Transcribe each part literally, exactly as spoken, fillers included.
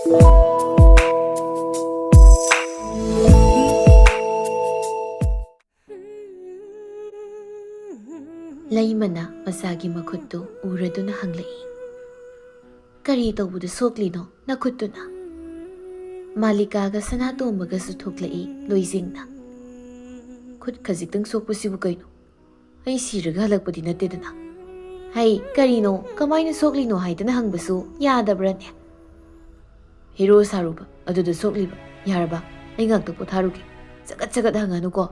ꯂꯩꯃꯅ ꯃꯆꯥꯒꯤ ꯃꯈꯨꯠꯇꯨ ꯎꯔꯗꯨꯅ ꯍꯪꯂꯛꯏ, "ꯀꯔꯤ ꯇꯧꯕꯗ ꯁꯣꯛꯂꯤꯅꯣ ꯅꯈꯨꯠꯇꯨꯅ?" ꯃꯥꯂꯤꯀꯥꯒ ꯁꯅꯥꯇꯣꯝꯕꯒꯁꯨ ꯊꯣꯛꯂꯛꯏ ꯂꯣꯏꯖꯤꯡꯅ꯫ "ꯈꯨꯠ ꯈꯖꯤꯛꯇꯪ ꯁꯣꯛꯄꯁꯤꯕꯨ ꯀꯩꯅꯣ? ꯑꯩ ꯁꯤꯔꯒ ꯍꯜꯂꯛꯄꯗꯤ ꯅꯠꯇꯦꯗꯅ꯫ ꯍꯩ, ꯀꯔꯤꯅꯣ, ꯀꯃꯥꯏꯅ ꯁꯣꯛꯂꯤꯅꯣ ꯍꯥꯏꯗꯅ ꯍꯪꯕꯁꯨ ꯌꯥꯗꯕ꯭ꯔꯅꯦ?" "ꯍꯦꯔꯣ ꯁꯥꯔꯨꯕ ꯑꯗꯨꯗ ꯁꯣꯛꯂꯤꯕ꯫ ꯌꯥꯔꯕ? ꯑꯩ ꯉꯥꯛꯇ ꯄꯣꯊꯥꯔꯨꯒꯦ꯫ ꯆꯒꯠ ꯆꯒꯠ ꯍꯪꯉꯅꯨꯀꯣ꯫"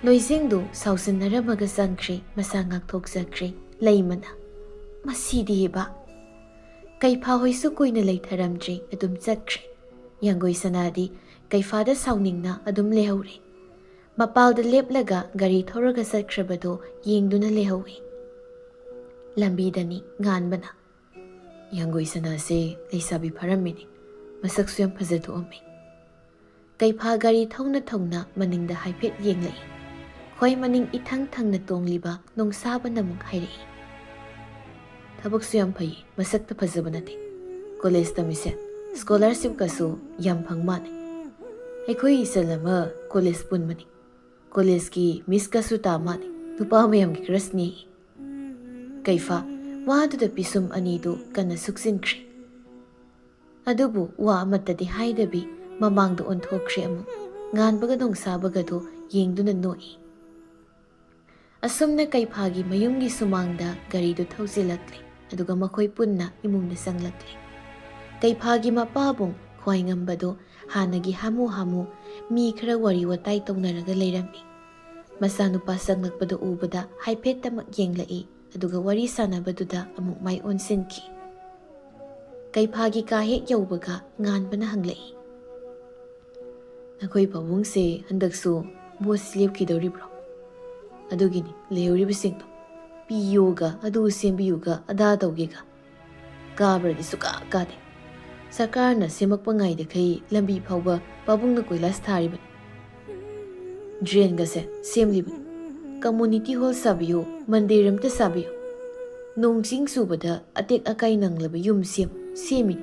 ꯂꯣꯏꯖꯤꯡꯗꯨ ꯁꯥꯎꯁꯤꯟꯅꯔꯝꯃꯒ ꯆꯪꯈ꯭ꯔꯦ, ꯃꯁꯥ ꯉꯥꯛꯊꯣꯛꯆꯈ꯭ꯔꯦ ꯂꯩꯃꯅ꯫ ꯃꯁꯤꯗꯤꯕ꯫ ꯀꯩꯐꯥ ꯍꯣꯏꯁꯨ ꯀꯨꯏꯅ ꯂꯩꯊꯔꯝꯗ꯭ꯔꯦ, ꯑꯗꯨꯝ ꯆꯠꯈ꯭ꯔꯦ꯫ ꯌꯥꯡꯒꯣꯏ ꯁꯅꯥꯗꯤ ꯀꯩꯐꯥꯗ ꯁꯥꯎꯅꯤꯡꯅ ꯑꯗꯨꯝ ꯂꯩꯍꯧꯔꯦ꯫ ꯃꯄꯥꯜꯗ ꯂꯦꯞꯂꯒ ꯒꯥꯔꯤ ꯊꯧꯔꯒ ꯆꯠꯈ꯭ꯔꯕꯗꯣ ꯌꯦꯡꯗꯨꯅ ꯂꯩꯍꯧꯏ꯫ ꯂꯝꯕꯤꯗꯅꯤ ꯉꯥꯟꯕꯅ꯫ ꯌꯥꯡꯒꯣꯏ ꯁꯅꯥꯁꯦ ꯂꯩꯁꯥꯕꯤ ꯐꯥꯔꯝꯃꯤꯅꯤ꯫ ꯃꯁꯛꯁꯨ ꯌꯥꯝ ꯐꯖꯊꯣꯛꯑꯝꯃꯤ꯫ ꯀꯩꯐꯥ ꯒꯥꯔꯤ ꯊꯧꯅ ꯊꯧꯅ ꯃꯅꯤꯡꯗ ꯍꯥꯏꯐꯦꯠ ꯌꯦꯡꯂꯛꯏ꯫ ꯈ꯭ꯋꯥꯏ ꯃꯅꯤꯡ ꯏꯊꯪ ꯊꯪꯅ ꯇꯣꯡꯂꯤꯕ ꯅꯣꯡꯁꯥꯕꯅ ꯑꯃꯨꯛ ꯍꯥꯏꯔꯛꯏ, "ꯊꯕꯛꯁꯨ ꯌꯥꯝ ꯐꯩꯌꯦ, ꯃꯁꯛꯇ ꯐꯖꯕ ꯅꯠꯇꯦ꯫ ꯀꯣꯂꯦꯖ ꯇꯝꯃꯤꯁꯦ ꯁ꯭ꯀꯣꯂꯔꯁꯤꯞꯀꯁꯨ ꯌꯥꯝ ꯐꯪ ꯃꯥꯜꯂꯦ꯫ ꯑꯩꯈꯣꯏ ꯏꯆꯜ ꯑꯃ ꯀꯣꯂꯦꯖ ꯄꯨꯟꯕꯅꯤ꯫ ꯀꯣꯂꯦꯖꯀꯤ ꯃꯤꯁꯀꯁꯨ ꯇꯥ ꯃꯥꯜꯂꯦ꯫ ꯅꯨꯄꯥ ꯃꯌꯥꯝꯒꯤ ꯀ꯭ꯔꯁꯅꯤ꯫" ꯀꯩꯐꯥ ꯋꯥꯗꯨꯗ ꯄꯤꯁꯨꯝ ꯑꯅꯤꯗꯨ ꯀꯟꯅ ꯁꯨꯛꯆꯤꯟꯈ꯭ꯔꯦ꯫ ꯑꯗꯨꯕꯨ ꯋꯥ ꯑꯃꯠꯇꯗꯤ ꯍꯥꯏꯗꯕꯤ ꯃꯃꯥꯡꯗ ꯑꯣꯟꯊꯣꯛꯈ꯭ꯔꯦ ꯑꯃꯨꯛ꯫ ꯉꯥꯟꯕꯒ ꯅꯣꯡꯁꯥꯕꯒꯗꯣ ꯌꯦꯡꯗꯨꯅ ꯅꯣꯛꯏ꯫ ꯑꯁꯨꯝꯅ ꯀꯩꯐꯥꯒꯤ ꯃꯌꯨꯝꯒꯤ ꯁꯨꯃꯥꯡꯗ ꯒꯥꯔꯤꯗꯨ ꯊꯧꯖꯤꯜꯂꯛꯂꯦ, ꯑꯗꯨꯒ ꯃꯈꯣꯏ ꯄꯨꯟꯅ ꯏꯃꯨꯡꯗ ꯆꯪꯂꯛꯂꯦ꯫ ꯀꯩꯐꯥꯒꯤ ꯃꯄꯥꯕꯨꯡ ꯈ꯭ꯋꯥꯏꯉꯝꯕꯗꯣ ꯍꯥꯟꯅꯒꯤ ꯍꯥꯃꯨ ꯍꯥꯃꯨ ꯃꯤ ꯈꯔ ꯋꯥꯔꯤ ꯋꯥꯇꯥꯏ ꯇꯧꯅꯔꯒ ꯂꯩꯔꯝꯃꯤ꯫ ꯃꯆꯥꯅꯨꯄꯥ ꯆꯪꯂꯛꯄꯗꯨ ꯎꯕꯗ ꯍꯥꯏꯐꯦꯠꯇꯃꯛ ꯌꯦꯡꯂꯛꯏ, ꯑꯗꯨꯒ ꯋꯥꯔꯤ ꯁꯥꯟꯅꯕꯗꯨꯗ ꯑꯃꯨꯛ ꯃꯥꯏ ꯑꯣꯟꯁꯤꯟꯈꯤ꯫ ꯀꯩꯐꯥꯒꯤ ꯀꯥ ꯍꯦꯛ ꯌꯧꯕꯒ ꯉꯥꯟꯕꯅ ꯍꯪꯂꯛꯏ, "ꯅꯈꯣꯏ ꯄꯥꯕꯨꯡꯁꯦ ꯍꯟꯗꯛꯁꯨ ꯚꯣꯠ ꯂꯦꯞꯈꯤꯗꯧꯔꯤꯕ꯭ꯔꯣ? ꯑꯗꯨꯒꯤꯅꯤ ꯂꯩꯍꯧꯔꯤꯕꯁꯤꯡꯗꯣ ꯄꯤꯌꯣꯒ, ꯑꯗꯨ ꯁꯦꯝꯕꯤꯌꯨꯒ, ꯑꯗꯥ ꯇꯧꯒꯦꯒ꯫ ꯀꯥꯕ꯭ꯔꯗꯤ ꯁꯨꯀꯥ ꯀꯥꯗꯦ꯫ ꯁꯔꯀꯥꯔꯅ ꯁꯦꯝꯃꯛꯄ ꯉꯥꯏꯗꯈꯩ ꯂꯝꯕꯤ ꯐꯥꯎꯕ ꯄꯥꯕꯨꯡꯅ ꯀꯣꯏꯂꯥꯁ ꯊꯥꯔꯤꯕꯅꯤ꯫ ꯗ꯭ꯔꯦꯟꯒꯁꯦ ꯁꯦꯝꯂꯤꯕꯅꯤ꯫ ꯀꯝꯃꯨꯅꯤꯇꯤ ꯍꯣꯜ ꯁꯥꯕꯤꯌꯨ, ꯃꯟꯗꯤꯔ ꯑꯝꯇ ꯁꯥꯕꯤꯌꯨ꯫ ꯅꯣꯡ ꯆꯤꯡ ꯆꯨꯕꯗ ꯑꯇꯦꯛ ꯑꯀꯥꯏ ꯅꯪꯂꯕ ꯌꯨꯝ ꯁꯦꯝ-, ꯁꯦꯝꯃꯤꯅꯤ꯫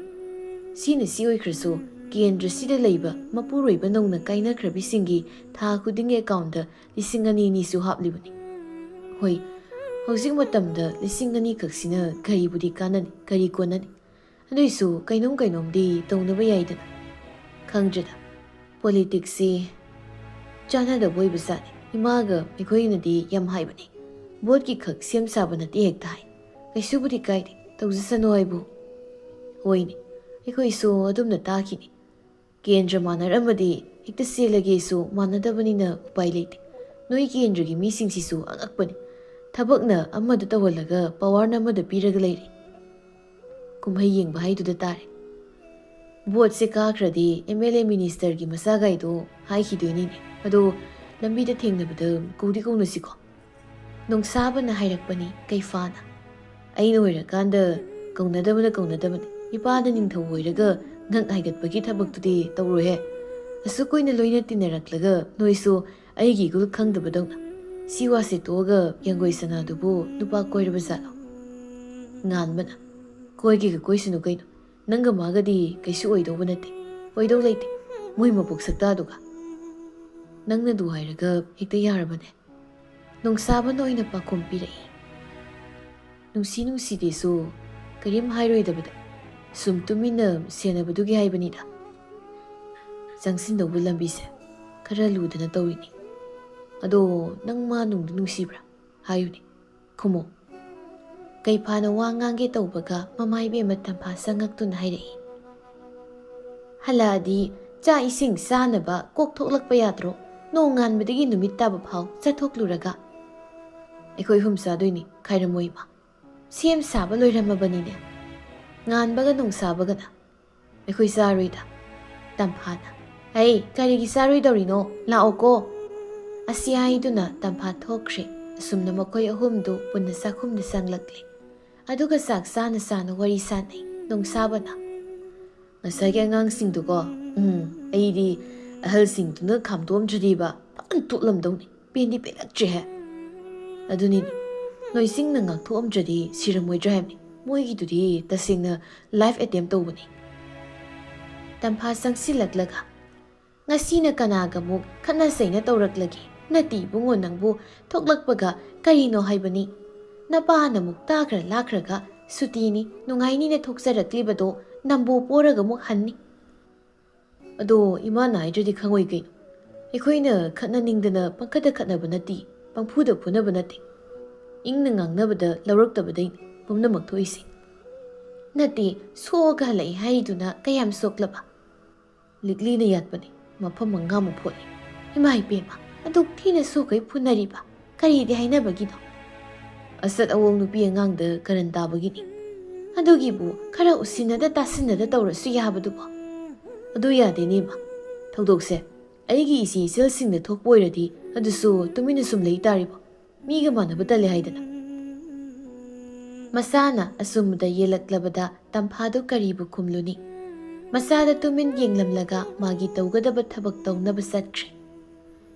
ꯁꯤꯅ ꯁꯤ ꯑꯣꯏꯈ꯭ꯔꯁꯨ, ꯀꯦꯟꯗ꯭ꯔꯁꯤꯗ ꯂꯩꯕ ꯃꯄꯨꯔꯣꯏꯕ ꯅꯧꯅ ꯀꯥꯏꯅꯈ꯭ꯔꯕꯤꯁꯤꯡꯒꯤ ꯊꯥ ꯈꯨꯗꯤꯡꯒꯤ ꯑꯦꯀꯥꯎꯟꯗ ꯂꯤꯁꯤꯡ ꯑꯅꯤ ꯑꯅꯤꯁꯨ ꯍꯥꯞꯂꯤꯕꯅꯤ꯫ ꯍꯣꯏ, ꯍꯧꯖꯤꯛ ꯃꯇꯝꯗ ꯂꯤꯁꯤꯡ ꯑꯅꯤ ꯈꯛꯁꯤꯅ ꯀꯔꯤꯕꯨꯗꯤ ꯀꯥꯟꯅꯅꯤ, ꯀꯔꯤ ꯀꯣꯟꯅꯅꯤ? ꯑꯗꯨꯏꯁꯨ ꯀꯩꯅꯣꯝ ꯀꯩꯅꯣꯝꯗꯤ ꯇꯧꯅꯕ ꯌꯥꯏꯗꯅ꯫ ꯈꯪꯗ꯭ꯔꯦꯗ, ꯄꯣꯂꯤꯇꯤꯛꯁꯁꯤ ꯆꯥꯟꯅꯗꯕ ꯑꯣꯏꯕ ꯖꯥꯠꯅꯤ꯫ ꯏꯃꯥꯒ ꯑꯩꯈꯣꯏꯅꯗꯤ ꯌꯥꯝ ꯍꯥꯏꯕꯅꯤ, ꯚꯣꯠꯀꯤ ꯈꯛ ꯁꯦꯝ ꯁꯥꯕ ꯅꯠꯇꯦ ꯍꯦꯛꯇ ꯍꯥꯏ꯫ ꯀꯩꯁꯨꯕꯨꯗꯤ ꯀꯥꯏꯗꯦ, ꯇꯧꯖꯁꯅꯨ ꯍꯥꯏꯕꯨ꯫ ꯍꯣꯏꯅꯦ, ꯑꯩꯈꯣꯏꯁꯨ ꯑꯗꯨꯝꯅ ꯇꯥꯈꯤꯅꯤ꯫ ꯀꯦꯟꯗ꯭ꯔ ꯃꯥꯟꯅꯔꯝꯃꯗꯤ ꯍꯦꯛꯇ ꯆꯦꯜꯂꯒꯦꯁꯨ ꯃꯥꯟꯅꯗꯕꯅꯤꯅ ꯎꯄꯥꯏ ꯂꯩꯇꯦ꯫ ꯅꯣꯏ ꯀꯦꯟꯗ꯭ꯔꯒꯤ ꯃꯤꯁꯤꯡꯁꯤꯁꯨ ꯑꯉꯛꯄꯅꯤ꯫ ꯊꯕꯛꯅ ꯑꯃꯗ ꯇꯧꯍꯜꯂꯒ ꯄꯋꯥꯔꯅ ꯑꯃꯗ ꯄꯤꯔꯒ ꯂꯩꯔꯦ꯫ ꯀꯨꯝꯍꯩ ꯌꯦꯡꯕ ꯍꯥꯏꯗꯨꯗ ꯇꯥꯔꯦ꯫ ꯚꯣꯠꯁꯦ ꯀꯥꯈ꯭ꯔꯗꯤ ꯑꯦꯝ ꯑꯦꯜ ꯑꯦ ꯃꯤꯅꯤꯁꯇꯔꯒꯤ ꯃꯆꯥꯒꯥꯏꯗꯣ ꯍꯥꯏꯈꯤꯗꯣꯏꯅꯤꯅꯦ꯫ ꯑꯗꯣ ꯂꯝꯕꯤꯗ ꯊꯦꯡꯅꯕꯗ ꯀꯧꯗꯤ ꯀꯧꯅꯁꯤꯀꯣ꯫ ꯅꯣꯡꯁꯥꯕꯅ ꯍꯥꯏꯔꯛꯄꯅꯤ ꯀꯩꯐꯥꯅ꯫ ꯑꯩꯅ ꯑꯣꯏꯔꯀꯥꯟꯗ ꯀꯧꯅꯗꯕꯅ ꯀꯧꯅꯗꯕꯅꯤ꯫ ꯏꯄꯥꯗ ꯅꯤꯡꯊꯧ ꯑꯣꯏꯔꯒ ꯉꯛ ꯍꯥꯏꯒꯠꯄꯒꯤ ꯊꯕꯛꯇꯨꯗꯤ ꯇꯧꯔꯣꯏꯍꯦ꯫ ꯑꯁꯨꯛ ꯀꯨꯏꯅ ꯂꯣꯏꯅ ꯇꯤꯟꯅꯔꯛꯂꯒ ꯅꯣꯏꯁꯨ ꯑꯩꯒꯤ ꯏꯒꯨꯜ ꯈꯪꯗꯕꯗꯧꯅ꯫ ꯁꯤ ꯋꯥꯁꯦ ꯇꯣꯛꯑꯒ ꯌꯥꯡꯒꯣꯏ ꯁꯅꯥꯗꯨꯕꯨ ꯅꯨꯄꯥ ꯀꯣꯏꯔꯕ ꯖꯥꯠꯂꯣ? ꯉꯥꯟꯕꯅ, ꯀꯣꯏꯒꯦꯒ ꯀꯣꯏꯁꯅꯨ ꯀꯩꯅꯣ꯫ ꯅꯪꯒ ꯃꯥꯒꯗꯤ ꯀꯩꯁꯨ ꯑꯣꯏꯗꯧꯕ ꯅꯠꯇꯦ꯫ ꯑꯣꯏꯗꯧ ꯂꯩꯇꯦ꯫ ꯃꯣꯏ ꯃꯕꯨꯛ ꯁꯛꯇꯥꯗꯨꯒ꯫ ꯅꯪꯅꯗꯨ ꯍꯥꯏꯔꯒ ꯍꯦꯛꯇ ꯌꯥꯔꯕꯅꯦ꯫ ꯅꯣꯡꯁꯥꯕꯅ ꯑꯣꯏꯅ ꯄꯥꯎꯈꯨꯝ ꯄꯤꯔꯛꯏ꯫ ꯅꯨꯡꯁꯤ ꯅꯨꯡꯁꯤꯗꯦꯁꯨ ꯀꯔꯤꯝ ꯍꯥꯏꯔꯣꯏꯗꯕꯗ ꯁꯨꯝ ꯇꯨꯃꯤꯟꯅ ꯁꯦꯟꯅꯕꯗꯨꯒꯤ ꯍꯥꯏꯕꯅꯤꯗ꯫ ꯆꯪꯁꯤꯟꯗꯧꯕ ꯂꯝꯕꯤꯁꯦ ꯈꯔ ꯂꯨꯗꯅ ꯇꯧꯔꯤꯅꯤ꯫ ꯑꯗꯣ ꯅꯪ ꯃꯥ ꯅꯨꯡꯗꯤ ꯅꯨꯡꯁꯤꯕ꯭ꯔꯥ? ꯍꯥꯏꯌꯨꯅꯦ꯫ ꯈꯨꯝꯃꯣ꯫ ꯀꯩꯐꯥꯅ ꯋꯥ ꯉꯥꯡꯒꯦ ꯇꯧꯕꯒ ꯃꯃꯥ ꯏꯕꯦꯝꯃ ꯇꯝꯐꯥ ꯆꯪꯉꯛꯇꯨꯅ ꯍꯥꯏꯔꯛꯏ꯫ ꯍꯜꯂꯛꯑꯗꯤ ꯆꯥꯛ ꯏꯁꯤꯡ ꯆꯥꯅꯕ ꯀꯣꯛ ꯊꯣꯛꯂꯛꯄ ꯌꯥꯗ꯭ꯔꯣ? ꯅꯣꯡꯉꯥꯟꯕꯗꯒꯤ ꯅꯨꯃꯤꯠ ꯇꯥꯕ ꯐꯥꯎ ꯆꯠꯊꯣꯛꯂꯨꯔꯒ꯫ ꯑꯩꯈꯣꯏ ꯑꯍꯨꯝ ꯆꯥꯗꯣꯏꯅꯤ, ꯈꯥꯏꯔꯝꯃꯣ ꯏꯃꯥ꯫ ꯁꯦꯝ ꯁꯥꯕ ꯂꯣꯏꯔꯝꯃꯕꯅꯤꯅꯦ꯫ ꯉꯥꯟꯕꯒ ꯅꯣꯡꯁꯥꯕꯒꯅ꯫ ꯑꯩꯈꯣꯏ ꯆꯥꯔꯣꯏꯗ꯫ ꯇꯝꯐꯥꯅ꯫ ꯑꯩ ꯀꯔꯤꯒꯤ ꯆꯥꯔꯣꯏꯗꯧꯔꯤꯅꯣ? ꯂꯥꯛꯑꯣꯀꯣ꯫ ꯑꯁꯤ ꯍꯥꯏꯗꯨꯅ ꯇꯝꯐꯥ ꯊꯣꯛꯈ꯭ꯔꯦ꯫ ꯑꯁꯨꯝꯅ ꯃꯈꯣꯏ ꯑꯍꯨꯝꯗꯨ ꯄꯨꯟꯅ ꯆꯥꯛꯈꯨꯝꯗ ꯆꯪꯂꯛꯂꯦ꯫ ꯑꯗꯨꯒ ꯆꯥꯛ ꯆꯥꯅ ꯆꯥꯅ ꯋꯥꯔꯤ ꯁꯥꯟꯅꯩ ꯅꯣꯡꯁꯥꯕꯅ꯫ ꯉꯁꯥꯏꯒꯤ ꯑꯉꯥꯡꯁꯤꯡꯗꯨꯀꯣ, ꯎꯝ, ꯑꯩꯗꯤ ꯑꯍꯜꯁꯤꯡꯗꯨꯅ ꯈꯥꯝꯗꯣꯛꯑꯝꯗ꯭ꯔꯗꯤꯕ ꯐꯖꯅ ꯇꯣꯠꯂꯝꯗꯧꯅꯤ꯫ ꯄꯦꯟꯗꯤ ꯄꯦꯜꯂꯛꯇ꯭ꯔꯦꯍꯦ꯫ ꯑꯗꯨꯅꯤꯅꯦ, ꯅꯣꯏꯁꯤꯡꯅ ꯉꯥꯛꯊꯣꯛꯑꯝꯗ꯭ꯔꯗꯤ ꯁꯤꯔꯝꯃꯣꯏꯗ꯭ꯔꯥ ꯍꯥꯏꯕꯅꯤ꯫ ꯃꯣꯏꯒꯤꯗꯨꯗꯤ ꯇꯁꯦꯡꯅ life attempt ꯇꯧꯕꯅꯤ꯫ ꯇꯝꯐꯥ ꯆꯪꯁꯤꯜꯂꯛꯂꯒ, "ꯉꯁꯤꯅ ꯀꯅꯥꯒ ꯑꯃꯨꯛ ꯈꯠꯅ ꯆꯩꯅ ꯇꯧꯔꯛꯂꯒꯦ? ꯅꯠꯇꯦ ꯏꯕꯨꯡꯉꯣ, ꯅꯪꯕꯨ ꯊꯣꯛꯂꯛꯄꯒ ꯀꯔꯤꯅꯣ ꯍꯥꯏꯕꯅꯤ? ꯅꯄꯥꯅ ꯑꯃꯨꯛ ꯇꯥꯈ꯭ꯔ ꯂꯥꯛꯈ꯭ꯔꯒ ꯁꯨꯇꯤꯅꯤ, ꯅꯨꯡꯉꯥꯏꯅꯤꯅ ꯊꯣꯛꯆꯔꯛꯂꯤꯕꯗꯣ ꯅꯝꯕꯣ ꯄꯣꯔꯒ ꯑꯃꯨꯛ ꯍꯟꯅꯤ꯫" "ꯑꯗꯣ ꯏꯃꯥꯅ ꯍꯥꯏꯗ꯭ꯔꯗꯤ ꯈꯪꯉꯣꯏ ꯀꯩꯅꯣ? ꯑꯩꯈꯣꯏꯅ ꯈꯠꯅꯅꯤꯡꯗꯅ ꯄꯪꯈꯠꯇ ꯈꯠꯅꯕ ꯅꯠꯇꯦ, ꯄꯪꯐꯨꯗ ꯐꯨꯅꯕ ꯅꯠꯇꯦ꯫ ꯏꯪꯅ ꯉꯥꯡꯅꯕꯗ ꯂꯧꯔꯛꯇꯕꯗꯩꯅꯤ ꯄꯨꯝꯅꯃꯛ ꯊꯣꯛꯏꯁꯦ꯫" "ꯅꯠꯇꯦ, ꯁꯣꯛꯑꯒ ꯍꯜꯂꯛꯏ ꯍꯥꯏꯔꯤꯗꯨꯅ ꯀꯌꯥꯝ ꯁꯣꯛꯂꯕ?" "ꯂꯤꯛꯂꯤꯅ ꯌꯥꯠꯄꯅꯦ, ꯃꯐꯝ ꯃꯉꯥꯃꯨꯛ ꯐꯣꯠꯂꯦ꯫" "ꯏꯃꯥ ꯏꯕꯦꯝꯃ, ꯑꯗꯨꯛ ꯊꯤꯅ ꯁꯣꯛꯈꯩ ꯐꯨꯅꯔꯤꯕ? ꯀꯔꯤꯗꯤ ꯍꯥꯏꯅꯕꯒꯤꯅꯣ?" "ꯑꯁꯠ ꯑꯋꯣꯡ ꯅꯨꯄꯤ ꯑꯉꯥꯡꯗ ꯀꯔꯟ ꯇꯥꯕꯒꯤꯅꯤ꯫" "ꯑꯗꯨꯒꯤꯕꯨ ꯈꯔ ꯎꯁꯤꯟꯅꯗ ꯇꯥꯁꯤꯟꯅꯗ ꯇꯧꯔꯁꯨ ꯌꯥꯕꯗꯨꯕꯨ?" "ꯑꯗꯨ ꯌꯥꯗꯦꯅꯦ ꯏꯃꯥ꯫ ꯊꯧꯗꯣꯛꯁꯦ ꯑꯩꯒꯤ ꯏꯆꯦ ꯏꯆꯜꯁꯤꯡꯗ ꯊꯣꯛꯄ ꯑꯣꯏꯔꯗꯤ ꯑꯗꯨꯁꯨ ꯇꯨꯃꯤꯟꯅ ꯁꯨꯝ ꯂꯩ ꯇꯥꯔꯤꯕꯣ? ꯃꯤꯒ ꯃꯥꯟꯅꯕ ꯇꯜꯂꯦ ꯍꯥꯏꯗꯅ꯫" ꯃꯁꯥꯅ ꯑꯆꯨꯝꯕꯗ ꯌꯦꯜꯂꯛꯂꯕꯗ ꯇꯝꯐꯥꯗꯨ ꯀꯔꯤꯕꯨ ꯈꯨꯝꯂꯨꯅꯤ? ꯃꯆꯥꯗ ꯇꯨꯃꯤꯟ ꯌꯦꯡꯂꯝꯂꯒ ꯃꯥꯒꯤ ꯇꯧꯒꯗꯕ ꯊꯕꯛ ꯇꯧꯅꯕ ꯆꯠꯈ꯭ꯔꯦ꯫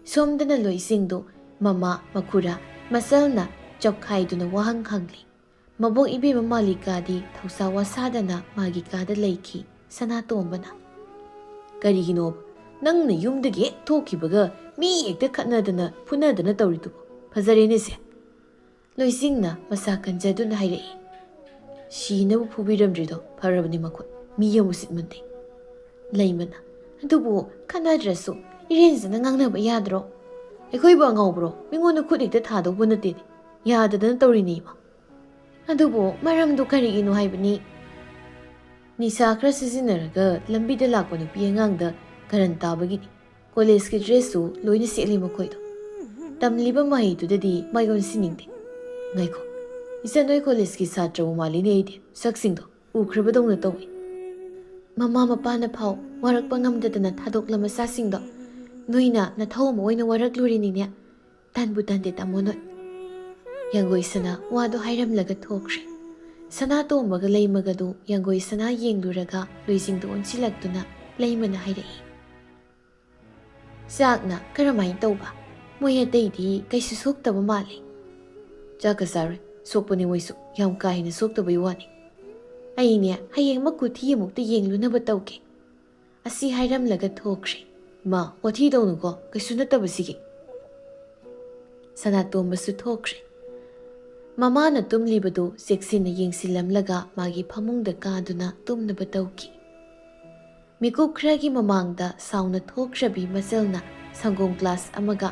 ꯁꯣꯝꯗꯅ ꯂꯣꯏꯁꯤꯡꯗꯨ ꯃꯃꯥ, ꯃꯈꯨꯔꯥ, ꯃꯆꯜꯅ ꯆꯞꯈꯥꯏꯗꯨꯅ ꯋꯥꯍꯪ ꯍꯪꯂꯤ꯫ ꯃꯕꯣꯛ ꯏꯕꯦꯝꯃ ꯃꯥꯂꯤꯀꯥꯗꯤ ꯊꯧꯁꯥ ꯋꯥꯁꯥꯗꯅ ꯃꯥꯒꯤ ꯀꯥꯗ ꯂꯩꯈꯤ꯫ ꯁꯅꯥꯇꯣꯝꯕꯅ, "ꯀꯔꯤꯒꯤꯅꯣꯕ? ꯅꯪꯅ ꯌꯨꯝꯗꯒꯤ ꯍꯦꯛ ꯊꯣꯛꯈꯤꯕꯒ ꯃꯤ ꯍꯦꯛꯇ ꯈꯠꯅꯗꯅ ꯐꯨꯅꯗꯅ ꯇꯧꯔꯤꯗꯨꯕꯨ? ꯐꯖꯔꯦꯅꯦ ꯁꯦ꯫" ꯂꯣꯏꯁꯤꯡꯅ ꯃꯁꯥ ꯀꯟꯖꯗꯨꯅ ꯍꯥꯏꯔꯛꯏ꯫ "ꯁꯤꯅꯕ ꯐꯨꯕꯤꯔꯝꯗ꯭ꯔꯤꯗꯣ ꯐꯔꯕꯅꯤ ꯃꯈꯣꯏ, ꯃꯤ ꯌꯥꯝ ꯎꯁꯤꯠ ꯃꯟꯗꯦ꯫" ꯂꯩꯃꯅ, "ꯑꯗꯨꯕꯨ ꯈꯠꯅꯗ꯭ꯔꯁꯨ ꯏꯔꯦꯟꯖꯅ ꯉꯥꯡꯅꯕ ꯌꯥꯗ꯭ꯔꯣ? ꯑꯩꯈꯣꯏꯕꯨ ꯑꯉꯥꯎꯕ꯭ꯔꯣ? ꯃꯤꯉꯣꯟꯗ ꯈꯨꯠ ꯍꯦꯛꯇ ꯊꯥꯗꯧꯕ ꯅꯠꯇꯦꯅꯦ, ꯌꯥꯗꯗꯅ ꯇꯧꯔꯤꯅꯦ ꯏꯃꯥ꯫ ꯑꯗꯨꯕꯨ ꯃꯔꯝꯗꯨ ꯀꯔꯤꯒꯤꯅꯣ ꯍꯥꯏꯕꯅꯤ?" "ꯅꯤꯁꯥ ꯈꯔ ꯁꯤꯖꯤꯟꯅꯔꯒ ꯂꯝꯕꯤꯗ ꯂꯥꯛꯄ ꯅꯨꯄꯤ ꯑꯉꯥꯡꯗ ꯀꯔꯟ ꯇꯥꯕꯒꯤꯅꯤ꯫ ꯀꯣꯂꯦꯖꯀꯤ ꯗ꯭ꯔꯦꯁꯁꯨ ꯂꯣꯏꯅ ꯁꯦꯠꯂꯤ ꯃꯈꯣꯏꯗꯣ꯫ ꯇꯝꯂꯤꯕ ꯃꯍꯩꯗꯨꯗꯗꯤ ꯃꯥꯏ ꯑꯣꯟꯁꯤꯟꯅꯤꯡꯗꯦ꯫ ꯉꯥꯏꯈꯣ, ꯏꯆꯟ ꯅꯣꯏ ꯀꯣꯂꯦꯖꯀꯤ ꯁꯥꯇ꯭ꯔꯕꯨ ꯃꯥꯜꯂꯤꯅꯦ ꯑꯩꯗꯤ, ꯁꯛꯁꯤꯡꯗꯣ ꯎꯈ꯭ꯔꯕꯗꯧꯅ ꯇꯧꯏ꯫ ꯃꯃꯥ ꯃꯄꯥꯅ ꯐꯥꯎ ꯋꯥꯔꯛꯄ ꯉꯝꯗꯗꯅ ꯊꯥꯗꯣꯛꯂ ꯃꯆꯥꯁꯤꯡꯗꯣ ꯅꯣꯏꯅ ꯅꯊꯧ ꯑꯃ ꯑꯣꯏꯅ ꯋꯥꯔꯛꯂꯨꯔꯤꯅꯤꯅꯦ꯫ ꯇꯟꯕꯨ ꯇꯟꯗꯦ ꯇꯥꯃꯣ ꯅꯣꯏ꯫" ꯌꯥꯡꯒꯣꯏꯁꯅꯥ ꯋꯥꯗꯣ ꯍꯥꯏꯔꯝꯂꯒ ꯊꯣꯛꯈ꯭ꯔꯦ꯫ ꯁꯅꯥꯇꯣꯝꯕꯒ ꯂꯩꯃꯒꯗꯨ ꯌꯥꯡꯒꯣꯏꯁꯅꯥ ꯌꯦꯡꯂꯨꯔꯒ ꯂꯣꯏꯁꯤꯡꯗꯨ ꯑꯣꯟꯁꯤꯜꯂꯛꯇꯨꯅ ꯂꯩꯃꯅ ꯍꯥꯏꯔꯛꯏ꯫ "ꯆꯥꯛꯅ ꯀꯔꯝꯍꯥꯏꯅ ꯇꯧꯕ? ꯃꯣꯏ ꯑꯇꯩꯗꯤ ꯀꯩꯁꯨ ꯁꯣꯛꯇꯕ ꯃꯥꯜꯂꯤ꯫" "ꯆꯥꯛꯀ ꯆꯥꯔꯣꯏ, ꯁꯣꯛꯄꯅꯤ ꯃꯣꯏꯁꯨ, ꯌꯥꯝ ꯀꯥ ꯍꯦꯟꯅ ꯁꯣꯛꯇꯕꯩ ꯋꯥꯅꯤ꯫ ꯑꯩꯅꯦ ꯍꯌꯦꯡꯃꯛ ꯀꯨꯊꯤ ꯑꯃꯨꯛꯇ ꯌꯦꯡꯂꯨꯅꯕ ꯇꯧꯒꯦ꯫" ꯑꯁꯤ ꯍꯥꯏꯔꯝꯂꯒ ꯊꯣꯛꯈ꯭ꯔꯦ꯫ "ꯃꯥ, ꯋꯥꯊꯤ ꯇꯧꯅꯨꯀꯣ, ꯀꯩꯁꯨ ꯅꯠꯇꯕꯁꯤꯒꯤ꯫" ꯁꯅꯥꯇꯣꯝꯕꯁꯨ ꯊꯣꯛꯈ꯭ꯔꯦ꯫ ꯃꯃꯥꯅ ꯇꯨꯝꯂꯤꯕꯗꯨ ꯆꯦꯛꯁꯤꯟꯅ ꯌꯦꯡꯁꯤꯜꯂꯝꯂꯒ ꯃꯥꯒꯤ ꯐꯃꯨꯡꯗ ꯀꯥꯗꯨꯅ ꯇꯨꯝꯅꯕ ꯇꯧꯈꯤ꯫ ꯃꯤꯀꯨꯞ ꯈꯔꯒꯤ ꯃꯃꯥꯡꯗ ꯁꯥꯎꯅ ꯊꯣꯛꯈ꯭ꯔꯕꯤ ꯃꯆꯜꯅ ꯁꯪꯒꯣꯝ ꯒ꯭ꯂꯥꯁ ꯑꯃꯒ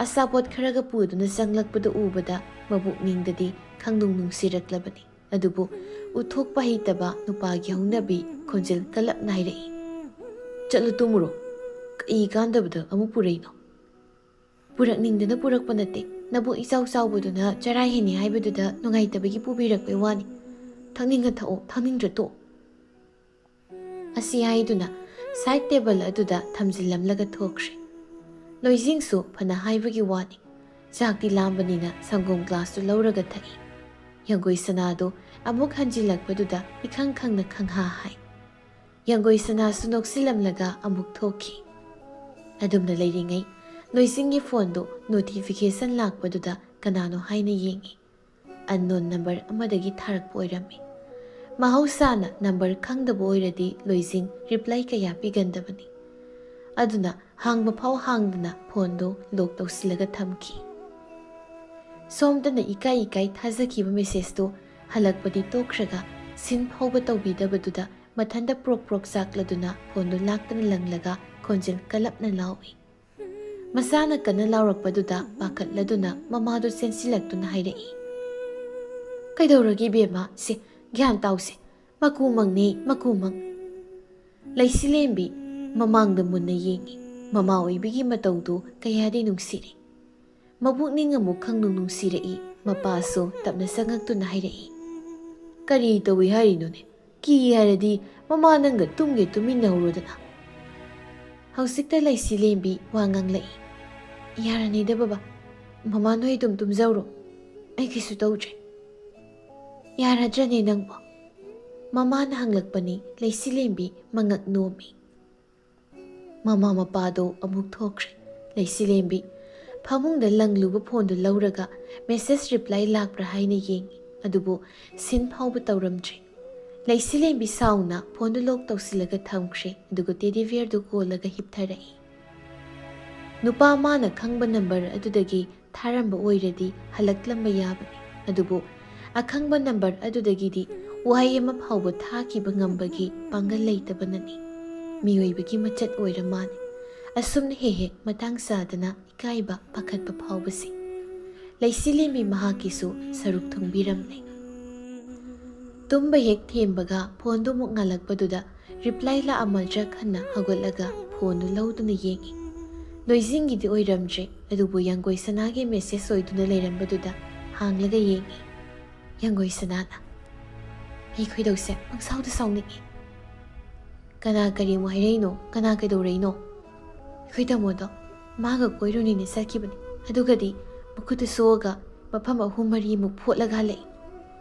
ꯑꯆꯥꯄꯣꯠ ꯈꯔꯒ ꯄꯨꯗꯨꯅ ꯆꯪꯂꯛꯄꯗꯨ ꯎꯕꯗ ꯃꯕꯨꯛꯅꯤꯡꯗꯗꯤ ꯈꯪꯅꯨꯡ ꯅꯨꯡꯁꯤꯔꯛꯂꯕꯅꯤ꯫ ꯑꯗꯨꯕꯨ ꯎꯠꯊꯣꯛꯄ ꯍꯩꯇꯕ ꯅꯨꯄꯥꯒꯤ ꯍꯧꯅꯕꯤ ꯈꯣꯟꯖꯦꯜ ꯀꯜꯂꯞꯅ ꯍꯥꯏꯔꯛꯏ, "ꯆꯠꯂꯨ ꯇꯨꯝꯃꯨꯔꯣ꯫ ꯀꯩ ꯀꯥꯟꯗꯕꯗ ꯑꯃꯨꯛ ꯄꯨꯔꯛꯏꯅꯣ?" "ꯄꯨꯔꯛꯅꯤꯡꯗꯅ ꯄꯨꯔꯛꯄ ꯅꯠꯇꯦ꯫ ꯅꯕꯨꯛ ꯏꯆꯥꯎ ꯆꯥꯎꯕꯗꯨꯅ ꯆꯔꯥ ꯍꯦꯟꯅꯤ ꯍꯥꯏꯕꯗꯨꯗ ꯅꯨꯡꯉꯥꯏꯇꯕꯒꯤ ꯄꯨꯕꯤꯔꯛꯄꯩ ꯋꯥꯅꯤ꯫ ꯊꯛꯅꯤꯡꯉ ꯊꯛꯑꯣ, ꯊꯛꯅꯤꯡꯗ꯭ꯔ ꯇꯣꯛꯑꯣ꯫" ꯑꯁꯤ ꯍꯥꯏꯗꯨꯅ ꯁꯥꯏꯠ ꯇꯦꯕꯜ ꯑꯗꯨꯗ ꯊꯝꯖꯤꯜꯂꯝꯂꯒ ꯊꯣꯛꯈ꯭ꯔꯦ꯫ ꯂꯣꯏꯖꯤꯡꯁꯨ ꯐꯅ ꯍꯥꯏꯕꯒꯤ ꯋꯥꯅꯤ, ꯆꯥꯛꯇꯤ ꯂꯥꯝꯕꯅꯤꯅ ꯁꯪꯒꯣꯝ ꯒ꯭ꯂꯥꯁꯇꯨ ꯂꯧꯔꯒ ꯊꯛꯏ꯫ ꯌꯥꯡꯒꯣꯏ ꯁꯅꯥꯗꯨ ꯑꯃꯨꯛ ꯍꯟꯖꯤꯜꯂꯛꯄꯗꯨꯗ ꯏꯈꯪ ꯈꯪꯅ ꯈꯪꯍꯥ ꯍꯥꯏ꯫ ꯌꯥꯡꯒꯣꯏ ꯁꯅꯥꯁꯨ ꯅꯣꯛꯁꯤꯜꯂꯝꯂꯒ ꯑꯃꯨꯛ ꯊꯣꯛꯈꯤ꯫ ꯑꯗꯨꯝꯅ ꯂꯩꯔꯤꯉꯩ ꯂꯣꯏꯁꯤꯡꯒꯤ ꯐꯣꯟꯗꯨ ꯅꯣꯇꯤꯐꯤꯀꯦꯁꯟ ꯂꯥꯛꯄꯗꯨꯗ ꯀꯅꯥꯅꯣ ꯍꯥꯏꯅ ꯌꯦꯡꯏ꯫ ꯑꯟꯅꯣꯟ ꯅꯝꯕꯔ ꯑꯃꯗꯒꯤ ꯊꯥꯔꯛꯄ ꯑꯣꯏꯔꯝꯃꯤ꯫ ꯃꯍꯧꯁꯥꯅ ꯅꯝꯕꯔ ꯈꯪꯗꯕ ꯑꯣꯏꯔꯗꯤ ꯂꯣꯏꯁꯤꯡ ꯔꯤꯄ꯭ꯂꯥꯏ ꯀꯌꯥ ꯄꯤꯒꯟꯗꯕꯅꯤ꯫ ꯑꯗꯨꯅ ꯍꯥꯡꯕ ꯐꯥꯎ ꯍꯥꯡꯗꯅ ꯐꯣꯟꯗꯨ ꯂꯣꯛ ꯇꯧꯁꯤꯜꯂꯒ ꯊꯝꯈꯤ꯫ ꯁꯣꯝꯗꯅ ꯏꯀꯥꯏ ꯏꯀꯥꯏ ꯊꯥꯖꯈꯤꯕ ꯃꯦꯁꯦꯖꯇꯨ ꯍꯜꯂꯛꯄꯗꯤ ꯇꯣꯛꯈ꯭ꯔꯒ ꯁꯤꯟ ꯐꯥꯎꯕ ꯇꯧꯕꯤꯗꯕꯗꯨꯗ ꯃꯊꯟꯇ ꯄ꯭ꯔꯣꯛ ꯄ꯭ꯔꯣꯛ ꯆꯥꯛꯂꯗꯨꯅ ꯐꯣꯟꯗꯨ ꯂꯥꯛꯇꯅ ꯂꯪꯂꯒ ꯈꯣꯟꯖꯦꯜ ꯀꯜꯂꯞꯅ ꯂꯥꯎꯏ꯫ ꯃꯁꯥꯅ ꯀꯟꯅ ꯂꯥꯎꯔꯛꯄꯗꯨꯗ ꯄꯥꯈꯠꯂꯗꯨꯅ ꯃꯃꯥꯗꯨ ꯆꯦꯟꯁꯤꯜꯂꯛꯇꯨꯅ ꯍꯥꯏꯔꯛꯏ, "ꯀꯩꯗꯧꯔꯒꯦ ꯏꯕꯦꯝꯃ? ꯁꯦ, ꯒ꯭ꯌꯥꯟ ꯇꯥꯎꯁꯦ꯫ ꯃꯀꯨꯃꯪꯅꯦ, ꯃꯀꯨꯃꯪ꯫" ꯂꯩꯁꯤꯂꯦꯝꯕꯤ ꯃꯃꯥꯡꯗ ꯃꯨꯟꯅ ꯌꯦꯡꯏ꯫ ꯃꯃꯥ ꯑꯣꯏꯕꯤꯒꯤ ꯃꯇꯧꯗꯨ ꯀꯌꯥꯗꯤ ꯅꯨꯡꯁꯤꯔꯤ꯫ ꯃꯕꯨꯛꯅꯤꯡ ꯑꯃꯨꯛ ꯈꯪꯅꯨꯡ ꯅꯨꯡꯁꯤꯔꯛꯏ꯫ ꯃꯄꯥꯁꯨ ꯇꯞꯅ ꯆꯪꯉꯛꯇꯨꯅ ꯍꯥꯏꯔꯛꯏ, "ꯀꯔꯤ ꯇꯧꯏ ꯍꯥꯏꯔꯤꯅꯣꯅꯦ? ꯀꯤ ꯍꯥꯏꯔꯗꯤ ꯃꯃꯥ ꯅꯪꯒ ꯇꯨꯝꯒꯦ ꯇꯨꯃꯤꯟꯅꯍꯧꯔꯣꯗꯅ꯫" ꯍꯧꯖꯤꯛꯇ ꯂꯩꯁꯤꯂꯦꯝꯕꯤ ꯋꯥ ꯉꯥꯡꯂꯛꯏ, "ꯌꯥꯔꯅꯤꯗ ꯕꯕꯥ, ꯃꯃꯥ ꯅꯣꯏ ꯑꯗꯨꯝ ꯇꯨꯝꯖꯧꯔꯣ, ꯑꯩ ꯀꯩꯁꯨ ꯇꯧꯗ꯭ꯔꯦ꯫" "ꯌꯥꯔꯗ꯭ꯔꯅꯦ ꯅꯪꯕꯣ?" ꯃꯃꯥꯅ ꯍꯪꯂꯛꯄꯅꯤ꯫ ꯂꯩꯁꯤꯂꯦꯝꯕꯤ ꯃꯉꯛ ꯅꯣꯝꯃꯤ꯫ ꯃꯃꯥ ꯃꯄꯥꯗꯣ ꯑꯃꯨꯛ ꯊꯣꯛꯈ꯭ꯔꯦ꯫ ꯂꯩꯁꯤꯂꯦꯝꯕꯤ ꯐꯃꯨꯡꯗ ꯂꯪꯂꯨꯕ ꯐꯣꯟꯗꯨ ꯂꯧꯔꯒ ꯃꯦꯁꯦꯖ ꯔꯤꯄ꯭ꯂꯥꯏ ꯂꯥꯛꯄ꯭ꯔꯥ ꯍꯥꯏꯅ ꯌꯦꯡꯏ, ꯑꯗꯨꯕꯨ ꯁꯤꯟ ꯐꯥꯎꯕ ꯇꯧꯔꯝꯗ꯭ꯔꯦ꯫ ꯂꯩꯁꯤꯂꯦꯝꯕꯤ ꯁꯥꯎꯅ ꯐꯣꯟꯗꯨ ꯂꯣꯛ ꯇꯧꯁꯤꯜꯂꯒ ꯊꯝꯈ꯭ꯔꯦ, ꯑꯗꯨꯒ ꯇꯦꯗꯤ ꯕꯤꯌꯔꯗꯨ ꯀꯣꯜꯂꯒ ꯍꯤꯞꯊꯔꯛꯏ꯫ ꯅꯨꯄꯥ ꯃꯥꯅ ꯈꯪꯕ ꯅꯝꯕꯔ ꯑꯗꯨꯗꯒꯤ ꯊꯥꯔꯝꯕ ꯑꯣꯏꯔꯗꯤ ꯍꯜꯂꯛꯂꯝꯕ ꯌꯥꯕꯅꯤ, ꯑꯗꯨꯕꯨ ꯑꯈꯪꯕ ꯅꯝꯕꯔ ꯑꯗꯨꯗꯒꯤꯗꯤ ꯋꯥꯍꯩ ꯑꯃ ꯐꯥꯎꯕ ꯊꯥꯈꯤꯕ ꯉꯝꯕꯒꯤ ꯄꯥꯡꯒꯜ ꯂꯩꯇꯕꯅꯅꯤ꯫ ꯃꯤꯑꯣꯏꯕꯒꯤ ꯃꯆꯠ ꯑꯣꯏꯔ ꯃꯥꯜꯂꯦ꯫ ꯑꯁꯨꯝꯅ ꯍꯦꯛ ꯍꯦꯛ ꯃꯇꯥꯡ ꯆꯥꯗꯅ ꯏꯀꯥꯏꯕ, ꯄꯥꯈꯠꯄ ꯐꯥꯎꯕꯁꯤ꯫ ꯂꯩꯁꯤꯂꯦꯝꯕꯤ ꯃꯍꯥꯛꯀꯤꯁꯨ ꯁꯔꯨꯛ ꯊꯣꯡꯕꯤꯔꯝꯂꯦ꯫ ꯇꯨꯝꯕ ꯍꯦꯛ ꯊꯦꯝꯕꯒ ꯐꯣꯟꯗꯨ ꯑꯃꯨꯛ ꯉꯥꯜꯂꯛꯄꯗꯨꯗ ꯔꯤꯄ꯭ꯂꯥꯏ ꯂꯥꯛꯑꯝꯃꯗ꯭ꯔꯥ ꯈꯟꯅ ꯍꯧꯒꯠꯂꯒ ꯐꯣꯟꯗꯨ ꯂꯧꯗꯨꯅ ꯌꯦꯡꯉꯤ꯫ ꯂꯣꯏꯖꯤꯡꯒꯤꯗꯤ ꯑꯣꯏꯔꯝꯗ꯭ꯔꯦ, ꯑꯗꯨꯕꯨ ꯌꯥꯡꯒꯣꯏ ꯁꯅꯥꯒꯤ ꯃꯦꯁꯦꯖ ꯑꯣꯏꯗꯨꯅ ꯂꯩꯔꯝꯕꯗꯨꯗ ꯍꯥꯡꯂꯒ ꯌꯦꯡꯉꯤ꯫ ꯌꯥꯡꯒꯣꯏ ꯁꯅꯥꯅ, "ꯑꯩ ꯈꯣꯏꯗꯧꯁꯦ ꯄꯪꯁꯥꯎꯗ ꯁꯥꯎꯅꯤꯡꯉꯤ꯫ ꯀꯅꯥ ꯀꯔꯤ ꯑꯃꯨꯛ ꯍꯥꯏꯔꯛꯏꯅꯣ? ꯀꯅꯥ ꯀꯩꯗꯧꯔꯛꯏꯅꯣ?" "ꯑꯩꯈꯣꯏ ꯇꯥꯃꯣꯗꯣ ꯃꯥꯒ ꯀꯣꯏꯔꯨꯅꯤꯅ ꯆꯠꯈꯤꯕꯅꯤ, ꯑꯗꯨꯒꯗꯤ ꯃꯈꯨꯠꯇ ꯁꯣꯛꯑꯒ ꯃꯐꯝ ꯑꯍꯨꯝ ꯃꯔꯤꯃꯨꯛ ꯐꯣꯠꯂꯒ ꯍꯜꯂꯛꯏ꯫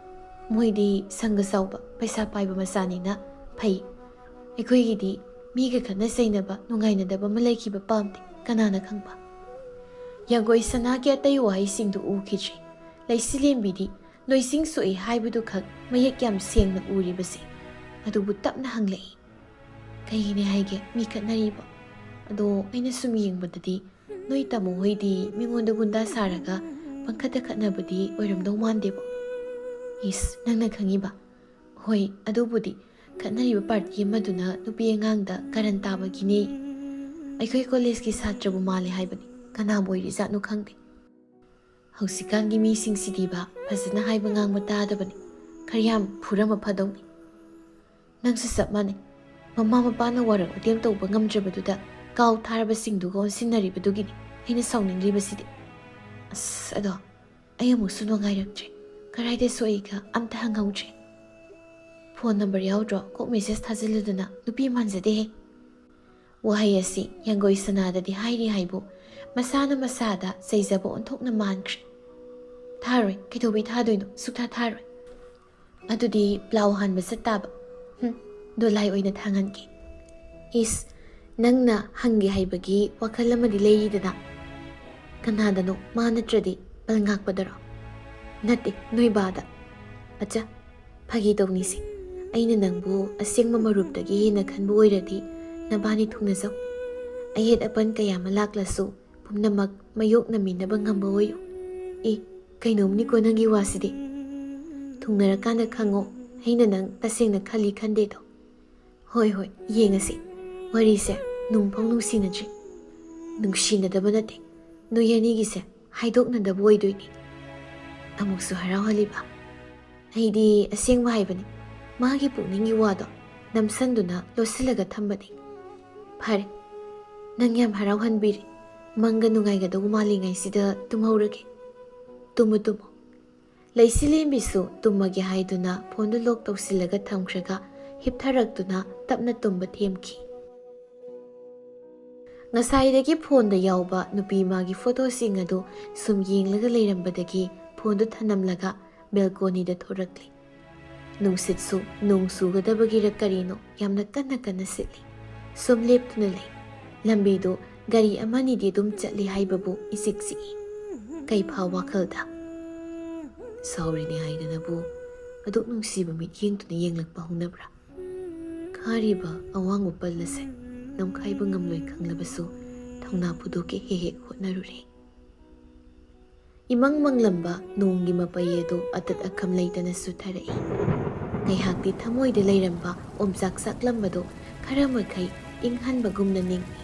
ꯃꯣꯏꯗꯤ ꯁꯪꯒ ꯆꯥꯎꯕ, ꯄꯩꯁꯥ ꯄꯥꯏꯕ ꯃꯆꯥꯅꯤꯅ ꯐꯩ꯫ ꯑꯩꯈꯣꯏꯒꯤꯗꯤ ꯃꯤꯒ ꯈꯠꯅ ꯆꯩꯅꯕ, ꯅꯨꯡꯉꯥꯏꯅꯗꯕ ꯑꯃ ꯂꯩꯈꯤꯕ ꯄꯥꯝꯗꯦ꯫ ꯀꯅꯥꯅ ꯈꯪꯕ?" ꯌꯥꯡꯒꯣꯏ ꯁꯅꯥꯒꯤ ꯑꯇꯩ ꯋꯥꯍꯩꯁꯤꯡꯗꯨ ꯎꯈꯤꯗ꯭ꯔꯦ꯫ ꯂꯩꯁꯤꯂꯦꯝꯕꯤꯗꯤ ꯂꯣꯏꯁꯤꯡ ꯁꯣꯛꯏ ꯍꯥꯏꯕꯗꯨ ꯈꯛ ꯃꯌꯦꯛ ꯌꯥꯝ ꯁꯦꯡꯅ ꯎꯔꯤꯕꯁꯦ꯫ ꯑꯗꯨꯕꯨ ꯇꯞꯅ ꯍꯪꯂꯛꯏ, "ꯀꯩꯒꯤꯅꯦ ꯍꯥꯏꯒꯦ ꯃꯤ ꯈꯠꯅꯔꯤꯕꯣ? ꯑꯗꯣ ꯑꯩꯅ ꯁꯨꯝ ꯌꯦꯡꯕꯗꯗꯤ ꯅꯣꯏ ꯇꯥꯃꯣ ꯍꯣꯏꯗꯤ ꯃꯤꯉꯣꯟꯗ ꯒꯨꯟꯗꯥ ꯁꯥꯔꯒ ꯄꯪꯈꯠꯇ ꯈꯠꯅꯕꯗꯤ ꯑꯣꯏꯔꯝꯗꯧ ꯃꯥꯟꯗꯦꯕꯣ?" "ꯏꯁ, ꯅꯪꯅ ꯈꯪꯉꯤꯕ?" "ꯍꯣꯏ, ꯑꯗꯨꯕꯨꯗꯤ ꯈꯠꯅꯔꯤꯕ ꯄꯥꯔꯇꯤ ꯑꯃꯗꯨꯅ ꯅꯨꯄꯤ ꯑꯉꯥꯡꯗ ꯀꯔꯟ ꯇꯥꯕꯒꯤꯅꯦ꯫ ꯑꯩꯈꯣꯏ ꯀꯣꯂꯦꯖꯀꯤ ꯁꯥꯇ꯭ꯔꯕꯨ ꯃꯥꯜꯂꯦ ꯍꯥꯏꯕꯅꯤ, ꯀꯅꯥꯕꯨ ꯑꯣꯏꯔꯤꯖꯥꯠꯅꯣ ꯈꯪꯗꯦ꯫ ꯍꯧꯖꯤꯛꯀꯥꯟꯒꯤ ꯃꯤꯁꯤꯡꯁꯤꯗꯤꯕ ꯐꯖꯅ ꯍꯥꯏꯕ ꯉꯥꯡꯕ ꯇꯥꯗꯕꯅꯤ, ꯈꯔ ꯌꯥꯝ ꯐꯨꯔꯝꯃ ꯐꯗꯧꯅꯤ꯫ ꯅꯪꯁꯨ ꯆꯞ ꯃꯥꯟꯅꯩ, ꯃꯃꯥ ꯃꯄꯥꯅ ꯋꯥꯔꯛ ꯋꯥꯇꯦꯝ ꯇꯧꯕ ꯉꯝꯗ꯭ꯔꯕꯗꯨꯗ ꯀꯥꯎ ꯊꯥꯔꯕꯁꯤꯡꯗꯨꯒ ꯑꯣꯟꯁꯤꯟꯅꯔꯤꯕꯗꯨꯒꯤꯅꯤ ꯑꯩꯅ ꯁꯥꯎꯅꯤꯡꯂꯤꯕꯁꯤꯗꯤ꯫ ꯑꯁ, ꯑꯗꯣ ꯑꯩ ꯑꯃꯨꯛꯁꯨ ꯅꯨꯡꯉꯥꯏꯔꯛꯇ꯭ꯔꯦ, ꯀꯔꯥꯏꯗ ꯁꯣꯛꯏꯒ ꯑꯝꯇ ꯍꯪꯍꯧꯗ꯭ꯔꯦ꯫ ꯐꯣꯟ ꯅꯝꯕꯔ ꯌꯥꯎꯗ꯭ꯔꯣ? ꯀꯣꯛ ꯃꯦꯁꯦꯖ ꯊꯥꯖꯤꯜꯂꯨꯗꯅ, ꯅꯨꯄꯤ ꯃꯥꯟꯖꯗꯦꯍꯦ꯫" ꯋꯥꯍꯩ ꯑꯁꯤ ꯌꯥꯡꯒꯣꯏ ꯁꯅꯥꯗꯗꯤ ꯍꯥꯏꯔꯤ ꯍꯥꯏꯕꯨ ꯃꯁꯥꯅ ꯃꯁꯥꯗ ꯆꯩꯖꯕ ꯑꯣꯟꯊꯣꯛꯅ ꯃꯥꯟꯈ꯭ꯔꯦ꯫ "ꯊꯥꯔꯣꯏ, ꯀꯩꯗꯧꯕꯩ ꯊꯥꯗꯣꯏꯅꯣ? ꯁꯨꯛꯊꯥ ꯊꯥꯔꯣꯏ꯫" "ꯑꯗꯨꯗꯤ ꯄ꯭ꯂꯥꯎ ꯍꯥꯟꯕ ꯆꯠꯇꯥꯕ꯫" "ꯍꯨꯝ, ꯗꯣꯂꯥꯏ ꯑꯣꯏꯅ ꯊꯥꯡꯍꯟꯒꯦ꯫" "ꯏꯁ, ꯅꯪꯅ ꯍꯪꯒꯦ ꯍꯥꯏꯕꯒꯤ ꯋꯥꯈꯜ ꯑꯃꯗꯤ ꯂꯩꯔꯤꯗꯅ?" "ꯀꯅꯥꯗꯅꯣ? ꯃꯥ ꯅꯠꯇ꯭ꯔꯗꯤ ꯄꯜ ꯉꯥꯛꯄꯗꯔꯣ?" "ꯅꯠꯇꯦ, ꯅꯣꯏ ꯕꯥꯗ꯫" "ꯑꯠꯆꯥ, ꯐꯥꯒꯤ ꯇꯧꯅꯤꯁꯦ꯫ ꯑꯩꯅ ꯅꯪꯕꯨ ꯑꯁꯦꯡꯕ ꯃꯔꯨꯞꯇꯒꯤ ꯍꯦꯟꯅ ꯈꯟꯕ ꯑꯣꯏꯔꯗꯤ, ꯅꯕꯥꯅꯤ ꯊꯨꯡꯅꯖꯧ꯫ ꯑꯌꯦꯠ ꯑꯄꯟ ꯀꯌꯥ ꯑꯃ ꯂꯥꯛꯂꯁꯨ, ꯄꯨꯝꯅꯃꯛ ꯃꯥꯌꯣꯛꯅꯃꯤꯟꯅꯕ ꯉꯝꯕ ꯑꯣꯏꯌꯨ꯫ ꯑꯦ, ꯀꯩꯅꯣꯝꯅꯤꯀꯣ ꯅꯪꯒꯤ ꯋꯥꯁꯤꯗꯤ꯫ ꯊꯨꯡꯅꯔꯀꯥꯟꯗ ꯈꯪꯉꯣ, ꯑꯩꯅ ꯅꯪ ꯇꯁꯦꯡꯅ ꯈꯜꯂꯤ ꯈꯟꯗꯦꯗꯣ꯫ ꯍꯣꯏ, ꯍꯣꯏ, ꯌꯦꯡꯉꯁꯤ꯫ ꯋꯥꯔꯤꯁꯦ ꯅꯨꯡꯐꯥꯎ ꯅꯨꯡꯁꯤꯅꯗ꯭ꯔꯤ꯫ ꯅꯨꯡꯁꯤꯅꯗꯕ ꯅꯠꯇꯦ, ꯅꯣꯏ ꯑꯅꯤꯒꯤꯁꯦ ꯍꯥꯏꯗꯣꯛꯅꯗꯕ ꯑꯣꯏꯗꯣꯏꯅꯤ꯫ ꯑꯃꯨꯛꯁꯨ ꯍꯔꯥꯎꯍꯜꯂꯤꯕ꯫ ꯑꯩꯗꯤ ꯑꯁꯦꯡꯕ ꯍꯥꯏꯕꯅꯤ, ꯃꯥꯒꯤ ꯄꯨꯛꯅꯤꯡꯒꯤ ꯋꯥꯗꯣ ꯅꯝꯁꯟꯗꯨꯅ ꯂꯣꯠꯁꯤꯜꯂꯒ ꯊꯝꯕꯅꯤ꯫ ꯐꯔꯦ, ꯅꯪ ꯌꯥꯝ ꯍꯔꯥꯎꯍꯟꯕꯤꯔꯦ꯫ ꯃꯪꯒ ꯅꯨꯡꯉꯥꯏꯒꯗꯧꯕ ꯃꯥꯜꯂꯤꯉꯩꯁꯤꯗ ꯇꯨꯝꯍꯧꯔꯒꯦ꯫ Tamu, Tamu. ꯂꯩꯁꯤꯂꯦꯝꯕꯤꯁꯨ ꯇꯨꯝꯃꯒꯦ ꯍꯥꯏꯗꯨꯅ ꯐꯣꯟꯗꯨ ꯂꯣꯛ ꯇꯧꯁꯤꯜꯂꯒ ꯊꯝꯈ꯭ꯔꯒ ꯍꯤꯞꯊꯔꯛꯇꯨꯅ ꯇꯞꯅ ꯇꯨꯝꯕ ꯊꯦꯝꯈꯤ꯫ ꯉꯁꯥꯏꯗꯒꯤ ꯐꯣꯟꯗ ꯌꯥꯎꯕ ꯅꯨꯄꯤ ꯃꯥꯒꯤ ꯐꯣꯇꯣꯁꯤꯡ ꯑꯗꯨ ꯁꯨꯝ ꯌꯦꯡꯂꯒ ꯂꯩꯔꯝꯕꯗꯒꯤ ꯐꯣꯟꯗꯨ ꯊꯅꯝꯂꯒ ꯕꯦꯜꯀꯣꯅꯤꯗ ꯊꯣꯔꯛꯂꯤ꯫ ꯅꯨꯡꯁꯤꯠꯁꯨ ꯅꯣꯡ ꯆꯨꯒꯗꯕꯒꯤꯔ ꯀꯔꯤꯅꯣ ꯌꯥꯝꯅ ꯀꯟꯅ ꯀꯟꯅ ꯁꯤꯠꯂꯤ꯫ ꯁꯨꯝ ꯂꯦꯞꯇꯨꯅ ꯂꯩ꯫ ꯂꯝꯕꯤꯗꯨ ꯒꯥꯔꯤ ꯑꯃꯅꯤꯗꯤ ꯑꯗꯨꯝ ꯆꯠꯂꯤ ꯍꯥꯏꯕꯕꯨ ꯏꯆꯤꯛ ꯆꯤꯛꯏ꯫ ꯀꯩꯐꯥ ꯋꯥꯈꯜꯗ꯫ ꯁꯥꯎꯔꯤꯅꯦ ꯍꯥꯏꯗꯅꯕꯨ ꯑꯗꯨꯛ ꯅꯨꯡꯁꯤꯕ ꯃꯤꯠꯌꯦꯡꯗꯨꯅ ꯌꯦꯡꯂꯛꯄ ꯍꯧꯅꯕ꯭ꯔꯥ? ꯈꯥꯔꯤꯕ ꯑꯋꯥꯡꯕ ꯄꯜ ꯑꯁꯦ ꯅꯝꯈꯥꯏꯕ ꯉꯝꯂꯣꯏ ꯈꯪꯂꯕꯁꯨ ꯊꯧꯅꯥ ꯄꯨꯗꯣꯛꯀꯦ ꯍꯦꯛ ꯍꯦꯛ ꯍꯣꯠꯅꯔꯨꯔꯦ꯫ ꯏꯃꯪ ꯃꯪꯂꯝꯕ ꯅꯣꯡꯒꯤ ꯃꯄꯩ ꯑꯗꯨ ꯑꯇꯠ ꯑꯈꯝ ꯂꯩꯇꯅ ꯆꯨꯊꯔꯛꯏ꯫ ꯉꯥꯏꯍꯥꯛꯇꯤ ꯊꯃꯣꯏꯗ ꯂꯩꯔꯝꯕ ꯑꯣꯝꯆꯥꯛ ꯆꯥꯛꯂꯝꯕꯗꯨ ꯈꯔ ꯃꯈꯩ ꯏꯪꯍꯟꯕꯒꯨꯝꯅ ꯅꯤꯡꯏ꯫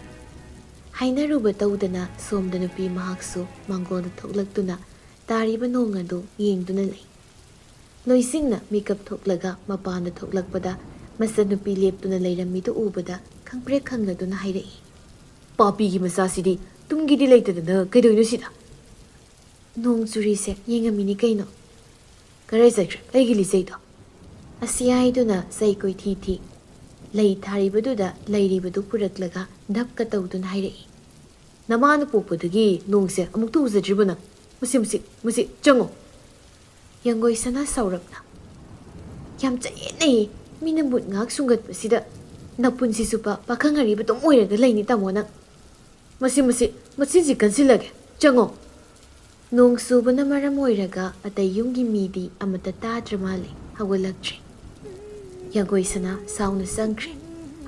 ꯍꯥꯏꯅꯔꯨꯕ ꯇꯧꯗꯅ ꯁꯣꯝꯗ ꯅꯨꯄꯤ ꯃꯍꯥꯛꯁꯨ ꯃꯥꯡꯒꯣꯜꯗ ꯊꯣꯛꯂꯛꯇꯨꯅ ꯇꯥꯔꯤꯕ ꯅꯣꯡ ꯑꯗꯨ ꯌꯦꯡꯗꯨꯅ ꯂꯩ꯫ ꯂꯣꯏꯁꯤꯡꯅ ꯃꯤꯀꯞ ꯊꯣꯛꯂꯒ ꯃꯄꯥꯟꯗ ꯊꯣꯛꯂꯛꯄꯗ ꯃꯆꯟꯅꯨꯄꯤ ꯂꯦꯞꯇꯨꯅ ꯂꯩꯔꯝꯃꯤꯗꯨ ꯎꯕꯗ ꯈꯪꯄ꯭ꯔꯦꯛ ꯈꯪꯂꯗꯨꯅ ꯍꯥꯏꯔꯛꯏ, "ꯄꯥꯄꯤꯒꯤ ꯃꯆꯥꯁꯤꯗꯤ ꯇꯨꯝꯒꯦꯗꯤ ꯂꯩꯇꯗꯅ ꯀꯩꯗꯧꯏꯅꯣ ꯁꯤꯗ?" "ꯅꯣꯡ ꯆꯨꯔꯤꯁꯦ ꯌꯦꯡꯉꯝꯃꯤꯅꯤ ꯀꯩꯅꯣ꯫" "ꯀꯔꯥꯏ ꯆꯠꯈ꯭ꯔꯦ ꯑꯩꯒꯤ ꯂꯤꯆꯩꯗꯣ?" ꯑꯁꯤ ꯍꯥꯏꯗꯨꯅ ꯆꯩ ꯀꯣꯏꯊꯤ ꯊꯤ꯫ ꯂꯩ ꯊꯥꯔꯤꯕꯗꯨꯗ ꯂꯩꯔꯤꯕꯗꯨ ꯄꯨꯔꯛꯂꯒ ꯙꯞꯀ ꯇꯧꯗꯨꯅ ꯍꯥꯏꯔꯛꯏ, "ꯅꯃꯥꯅ ꯄꯣꯛꯄꯗꯒꯤ ꯅꯣꯡꯁꯦ ꯑꯃꯨꯛꯇ ꯎꯖꯗ꯭ꯔꯤꯕꯣ ꯅꯪ? ꯃꯁꯤ, ꯃꯁꯤ, ꯃꯁꯤ, ꯆꯪꯉꯣ!" ꯌꯥꯡꯒꯣꯏ ꯁꯅꯥ ꯁꯥꯎꯔꯞꯅ, "ꯌꯥꯝ ꯆꯌꯦꯠꯅꯩꯌꯦ꯫ ꯃꯤꯅ ꯃꯨꯠ ꯉꯥꯏꯍꯥꯛ ꯁꯨꯡꯒꯠꯄꯁꯤꯗ ꯅꯄꯨꯟꯁꯤ ꯆꯨꯞꯄ ꯄꯥꯈꯪ ꯑꯔꯤꯕꯗꯧ ꯑꯣꯏꯔꯒ ꯂꯩꯅꯤ ꯇꯥꯃꯣ ꯅꯪ꯫ ꯃꯁꯤ, ꯃꯁꯤ, ꯃꯆꯤꯟꯁꯤ ꯀꯟꯁꯤꯜꯂꯒꯦ꯫ ꯆꯪꯉꯣ!" ꯅꯣꯡ ꯆꯨꯕꯅ ꯃꯔꯝ ꯑꯣꯏꯔꯒ ꯑꯇꯩ ꯌꯨꯝꯒꯤ ꯃꯤꯗꯤ ꯑꯃꯠꯇ ꯇꯥꯗ꯭ꯔ ꯃꯥꯜꯂꯦ, ꯍꯧꯒꯠꯂꯛꯇ꯭ꯔꯤ꯫ ꯌꯥꯡꯒꯣꯏ ꯁꯅꯥ ꯁꯥꯎꯅ ꯆꯪꯈ꯭ꯔꯦ꯫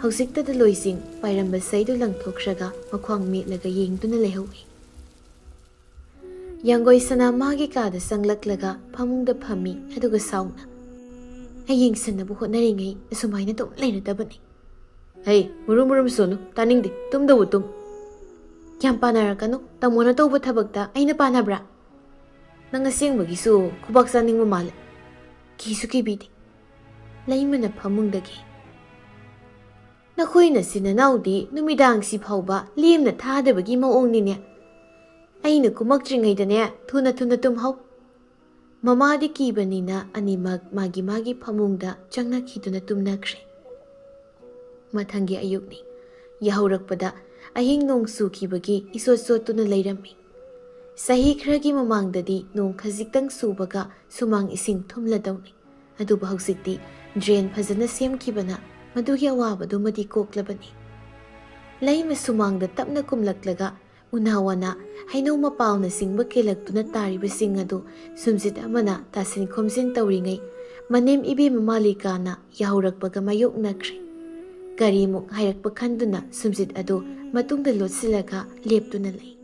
ꯍꯧꯖꯤꯛꯇꯗ ꯂꯣꯏꯁꯤꯡ ꯄꯥꯏꯔꯝꯕ ꯁꯩꯗꯨ ꯂꯪꯊꯣꯛꯈ꯭ꯔꯒ ꯃꯈ꯭ꯋꯥꯡ ꯃꯦꯠꯂꯒ ꯌꯦꯡꯗꯨꯅ ꯂꯩꯍꯧꯏ꯫ ꯌꯥꯡꯒꯣꯏ ꯁꯅꯥ ꯃꯥꯒꯤ ꯀꯥꯗ ꯆꯪꯂꯛꯂꯒ ꯐꯃꯨꯡꯗ ꯐꯝꯃꯤ, ꯑꯗꯨꯒ ꯁꯥꯎꯅ, "ꯑꯩ ꯌꯦꯡꯁꯤꯟꯅꯕ ꯍꯣꯠꯅꯔꯤꯉꯩ ꯑꯁꯨꯃꯥꯏꯅ ꯑꯗꯨꯝ ꯂꯩꯔꯗꯕꯅꯤ꯫ ꯍꯩ, ꯃꯨꯔꯨꯝ ꯃꯨꯔꯨꯝ ꯁꯣꯅꯨ, ꯇꯥꯅꯤꯡꯗꯦ, ꯇꯨꯝꯗꯕꯨ ꯇꯨꯝ꯫ ꯌꯥꯝ ꯄꯥꯅꯔꯛꯀꯅꯨ, ꯇꯥꯃꯣꯅ ꯇꯧꯕ ꯊꯕꯛꯇ ꯑꯩꯅ ꯄꯥꯅꯕ꯭ꯔꯥ? ꯅꯪ ꯑꯁꯦꯡꯕꯒꯤꯁꯨ ꯈꯨꯕꯥꯛ ꯆꯥꯅꯤꯡꯕ ꯃꯥꯜꯂꯦ꯫" ꯀꯤꯁꯨ ꯀꯤꯕꯤꯗꯦ꯫ ꯂꯩꯃꯅ ꯐꯃꯨꯡꯗꯒꯤ, "ꯅꯈꯣꯏ ꯅꯆꯤꯟ ꯅꯅꯥꯎꯗꯤ ꯅꯨꯃꯤꯗꯥꯡꯁꯤ ꯐꯥꯎꯕ ꯂꯦꯝꯅ ꯊꯥꯗꯕꯒꯤ ꯃꯑꯣꯡꯅꯤꯅꯦ꯫ ꯑꯩꯅ ꯀꯨꯝꯃꯛꯇ꯭ꯔꯤꯉꯩꯗꯅꯦ ꯊꯨꯅ ꯊꯨꯅ ꯇꯨꯝꯍꯧ꯫" ꯃꯃꯥꯗꯤ ꯀꯤꯕꯅꯤꯅ ꯑꯅꯤꯃꯛ ꯃꯥꯒꯤ ꯃꯥꯒꯤ ꯐꯃꯨꯡꯗ ꯆꯪꯅꯈꯤꯗꯨꯅ ꯇꯨꯝꯅꯈ꯭ꯔꯦ꯫ ꯃꯊꯪꯒꯤ ꯑꯌꯨꯛꯅꯤ꯫ ꯌꯥꯍꯧꯔꯛꯄꯗ ꯑꯍꯤꯡ ꯅꯣꯡ ꯆꯨꯈꯤꯕꯒꯤ ꯏꯆꯣꯠ ꯆꯣꯠꯇꯨꯅ ꯂꯩꯔꯝꯃꯤ꯫ ꯆꯍꯤ ꯈꯔꯒꯤ ꯃꯃꯥꯡꯗꯗꯤ ꯅꯣꯡ ꯈꯖꯤꯛꯇꯪ ꯆꯨꯕꯒ ꯁꯨꯃꯥꯡ ꯏꯁꯤꯡ ꯊꯨꯝꯂꯗꯧꯅꯤ꯫ ꯑꯗꯨꯕꯨ ꯍꯧꯖꯤꯛꯇꯤ drain ꯐꯖꯅ ꯁꯦꯝꯈꯤꯕꯅ ꯃꯗꯨꯒꯤ ꯑꯋꯥꯕꯗꯨꯃꯗꯤ ꯀꯣꯛꯂꯕꯅꯤ꯫ ꯂꯩꯃ ꯁꯨꯃꯥꯡꯗ ꯇꯞꯅ ꯀꯨꯝꯂꯛꯂꯒ ꯎꯅꯥ ꯋꯥꯅꯥ, ꯍꯩꯅꯧ ꯃꯄꯥꯜꯅꯆꯤꯡꯕ ꯀꯦꯜꯂꯛꯇꯨꯅ ꯇꯥꯔꯤꯕꯁꯤꯡ ꯑꯗꯨ ꯁꯨꯝꯖꯤꯠ ꯑꯃꯅ ꯇꯥꯁꯤꯟ ꯈꯣꯝꯖꯤꯟ ꯇꯧꯔꯤꯉꯩ, ꯃꯅꯦꯝ ꯏꯕꯦꯝꯃ ꯃꯥꯂꯤꯀꯥꯅ ꯌꯥꯍꯧꯔꯛꯄꯒ ꯃꯥꯌꯣꯛꯅꯈ꯭ꯔꯦ꯫ ꯒꯥꯔꯤꯃꯨꯛ ꯍꯥꯏꯔꯛꯄ ꯈꯟꯗꯨꯅ ꯁꯨꯝꯖꯤꯠ ꯑꯗꯨ ꯃꯇꯨꯡꯗ ꯂꯣꯠꯁꯤꯜꯂꯒ ꯂꯦꯞꯇꯨꯅ ꯂꯩ꯫